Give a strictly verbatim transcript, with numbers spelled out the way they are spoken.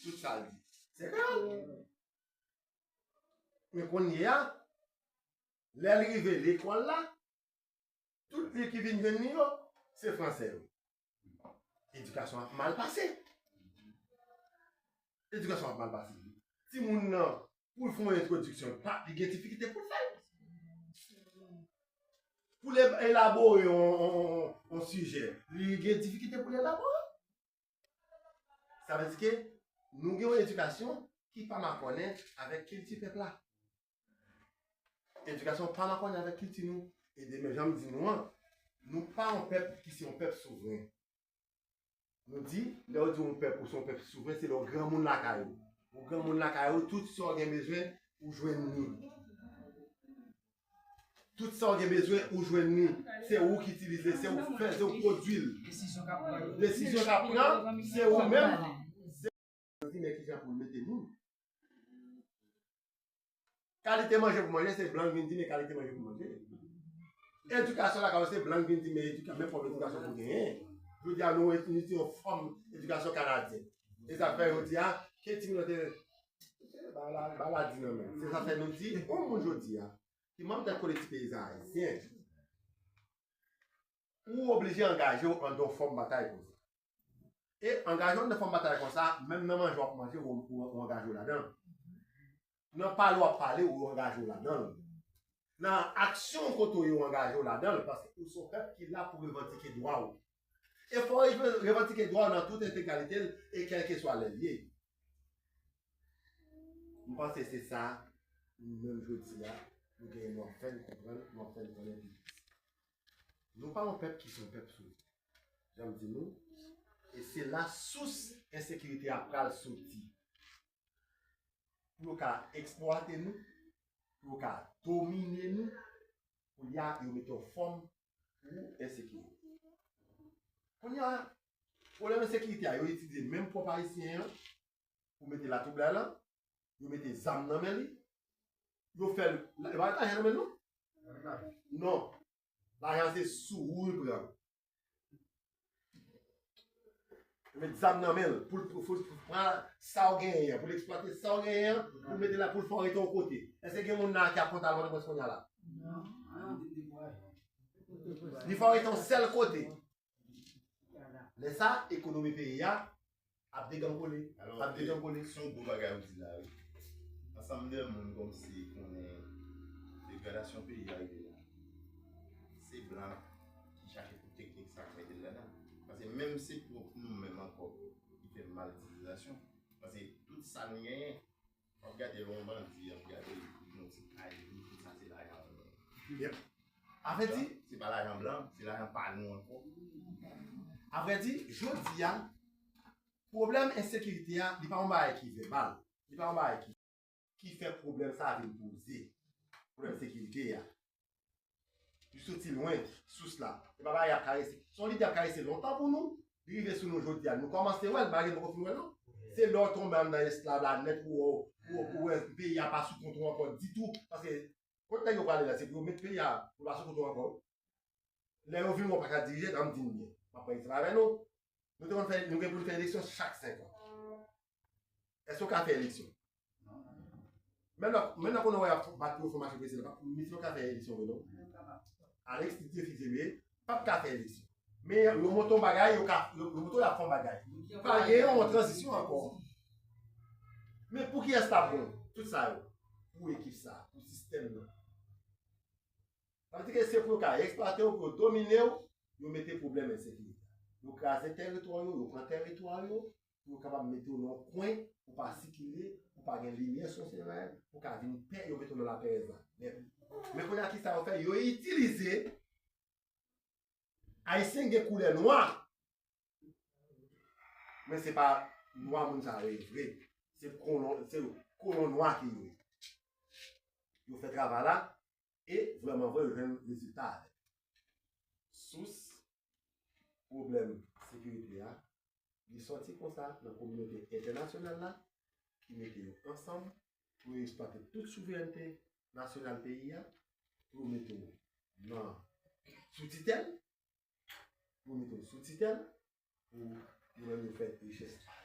tout sa l di. Se kreyòl. Men kounye a, lè l rive lekòl la, tout liv ki vin jwenn li yo, se fransè yo. Edikasyon ap mal pase. Edikasyon ap mal pase. Timoun nan, pou l fè yon entwodiksyon, pa, li gen difikilte pou l fè l. Pou l elabore yon, yon, yon, yon sijè, li gen difikilte pou l elabore. Sa vle di ke nou gen yon edikasyon ki pa makònen avèk kilti pèp la. Edikasyon pa makònen avèk kilti nou. E demen, jan m di nou an, nou pa yon pèp ki se yon pèp souvren. Nou di, lè yo di yon pèp ou se yon pèp souvren, se lè w granmoun lakay ou. Ou granmoun lakay ou, tout sa w gen bezwen, ou jwenn li. Tout sa w gen bezwen, ou jwenn li. Se ou ki itilize, se ou ki fè, se ou ki pwodui l. Desizyon k ap pran yo. Desizyon k ap pran, se ou menm. Yo di, men kijan pou l mete moun. Kalite manje pou manje, se blan k vin di, men kalite manje pou manje. Edikasyon lakay ou, se blan k vin di, men edika-, men fòm edikasyon pou genyen. Jodi a, nou itilize yon fòm edikasyon kanadyen. E sa fè jodi a, ke timoun yo te, ba la, ba la di nan men. Se sa fè nou di, yon moun jodi a, ki manm tèt kolektif peyizan ayisyen, ou oblije angaje w anndan yon fòm batay konsa. E angaje w anndan fòm batay konsa, menm nan manje w ap manje, ou, ou, ou angaje w ladan l. Nan pale w ap pale, ou angaje w ladan l. Nan aksyon kote w ye, ou angaje w ladan l, paske ou se yon pèp ki la pou revandike dwa w. E fò w revandike dwa w nan tout entegralite l, e kèlkeswa lè l ye. M panse se sa, nou menm jodi a, nou genyen, nou ap fè n konprann, nou ap fè n konnen pi plis. Nou pa yon pèp ki se yon pèp souvren. Jan m di nou, e se la sous ensekirite a pral soti. Pou yo ka eksplwate nou, pou yo ka domine nou, kounye a, yo mete yon fòm pou ensekirite. Kounye a, pwoblèm ensekirite a, yo itilize menm pwòp ayisyen an pou mete latwoublay la, yo mete zam nan men li, yo fè l, e pa lajan nan men l non. Non. Lajan se sou ou l pran. Yo met zam nan men l pou l, pou, pou, pou pran sa w genyen an, pou l eksplwate sa w genyen an, pou l mete la, pou l fè w rete yon kote. Èske gen moun la ki ap kontan al Pòtoprens kounye a la? Li fè w rete yon sèl kote. Lè sa, ekonomi peyi a ap degangole, ap degangole. Se yon gwo bagay ou di la, wi. Ansanm de moun kòmsi konnen degradasyon peyi a rive la. Se blan ki chache tout teknik sa k mete l ladan. Paske menm se pwòp nou menm ankò ki fè mal itilizasyon. Paske tout sa n genyen, w ap gade yon bandi, w ap gade yon ti kay, tout sa se lajan blan. Yep. Avrèdi, se pa lajan blan, se lajan pa nou ankò. Avrèdi, jodi a, pwoblèm ensekirite a, li pa yon bagay ki vèbal. Li pa yon bagay ki, ki fè pwoblèm sa a vin poze. Pwoblèm sekirite a. Li soti lwen, sous la. E pa bagay y ap karese. Se yon lide y ap karese lontan pou nou. Li rive sou nou jodi a. Nou kòmanse wè l, malgre nou poko fin wè l non. Se lè w tonbe anndan esklav la nèt ou wè, ou, ou wè peyi a pa sou kont ou ankò ditou. Paske kot nèg yo prale la, se pou yo met peyi a pou l pa sou kont ou ankò. Lè yo vin wè w pa ka dirije, tan m di n byen. M ap pran egzanp avè nou. Nou te konn fè, nou gen pou n fè eleksyon chak senk an. Èske w ka fè eleksyon? Menm lè, menm lè konnen w ap bat pou yo fè mache prezidan, pa, misye pa ka fè eleksyon vre non. Alex, li te fizeme, p ap ka fè eleksyon. Men yo monte yon bagay, yo ka, yo, yo monte y ap fè yon bagay. Pa gen yon tranzisyon ankò. Men pou kiyès l ap bon? Tout sa yo. Pou ekip sa, pou sistèm nan. Sa vle di ke se pou yo ka eksplwate w, pou yo domine w, yo mete pwoblèm ensekirite. Yo kraze tèritwa yo, yo pran tèritwa yo, pou yo kapab mete w nan yon kwen, ou pa sikile, ou pa gen limyè sou semen, ou ka vin pè, yo mete w nan laperèz la. Men, men kounye a kisa yo fè? Yo itilize Ayisyen gen koulè nwa. Men se pa nwa moun sa yo ye vre. Se kolon, se kolon nwa ki yo ye. Yo fè travay la e vrèman vre yo jwenn rezilta avè l. Sous pwoblèm sekirite a, li sòti konsa nan kominote entènasyonal la ki mete yo ansanm pou yo eksplwate tout souverènte nasyonal peyi a, pou yo mete w nan sou titèl, pou yo mete w sou titèl, pou yo menm yo fè richès pa